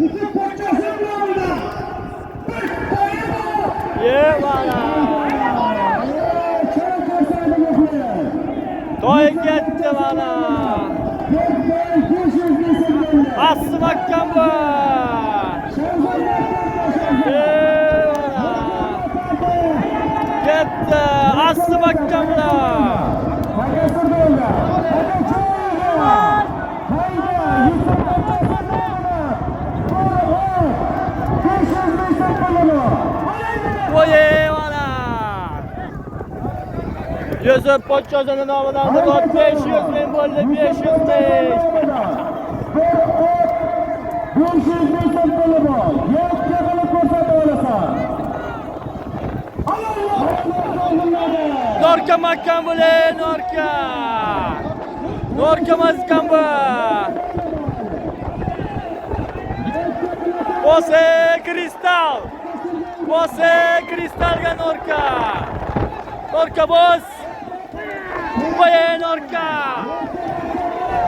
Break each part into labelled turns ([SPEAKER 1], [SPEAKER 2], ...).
[SPEAKER 1] Yusuf Pochchasi nomidan. Bir toyi bor.
[SPEAKER 2] Ye mana.
[SPEAKER 1] Choy ko'rsatdi bu.
[SPEAKER 2] Toy ketdi mana.
[SPEAKER 1] Bir toy 500 ming so'm bo'ldi.
[SPEAKER 2] Asli mahkam bu.
[SPEAKER 1] Shahzod Shahzod.
[SPEAKER 2] Ye mana. Ketdi. Asli mahkam bular.
[SPEAKER 1] Akasi bo'ldi. Aka choyga. Hayda, Yusuf Pochchasi nomidan. Bir ot 500 ming so'm puli.
[SPEAKER 2] Voy mana. Yusuf Pochchosini nomidan bu 500 ming bo'ldi, 500 ming.
[SPEAKER 1] Bir ot 500 ming so'm puli bor. Yakka qilib ko'rsatib olasan. Alloh.
[SPEAKER 2] Norka mahkam bo'le, Norka. Norka mahkam bu. Bose Kristal. Bose Kristalga Norka. Norka bos. Voy Norka.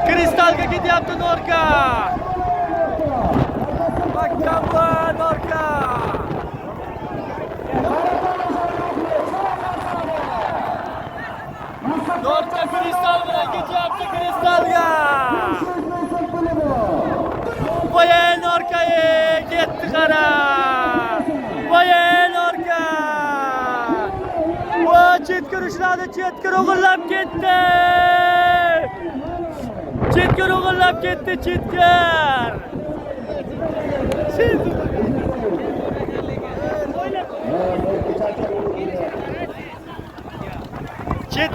[SPEAKER 2] Kristalga ketyapti Norka. Mahkam bu Norka. Norka Kristal bilan ketyapti Kristalga.
[SPEAKER 1] 500 ming so'm puli bor.
[SPEAKER 2] Voy Norka ketdi qara. Voy Norka. Voy chetkir ushladi, chetkir o'g'irlab ketdi. Chetkir o'g'irlab ketdi, chetkir. Chet.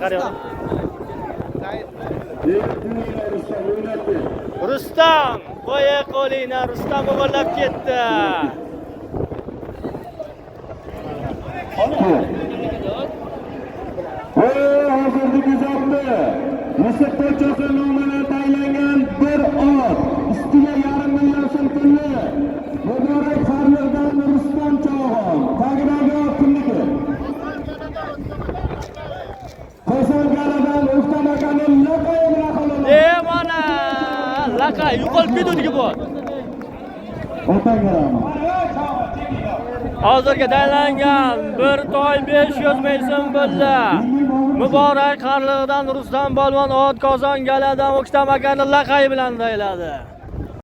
[SPEAKER 2] Qarang. Rustam, qo'ya qo'lingni Rustam o'g'irlab ketdi.
[SPEAKER 1] Hozirgi kuzatdi. Yusuf Pochchasi nomidan tayinlangan bir ot. Ustiga 500 000 so'm pulli. Muborak Farliqdan Rustam Chog'on. Tagidagi ot kimniki? Qo'sangaladan O'ktam akaning laqayi bilan qo'lini.
[SPEAKER 2] E mana laqay yo'qolib ketdiki bu.
[SPEAKER 1] Otang rahmat.
[SPEAKER 2] Hozirgi tayinlangan bir toy 500 ming so'm bo'ldi. Muborak Qarliqdan Rustam polvon ot Qozon galadan O'ktam akani laqayi bilan tayladi.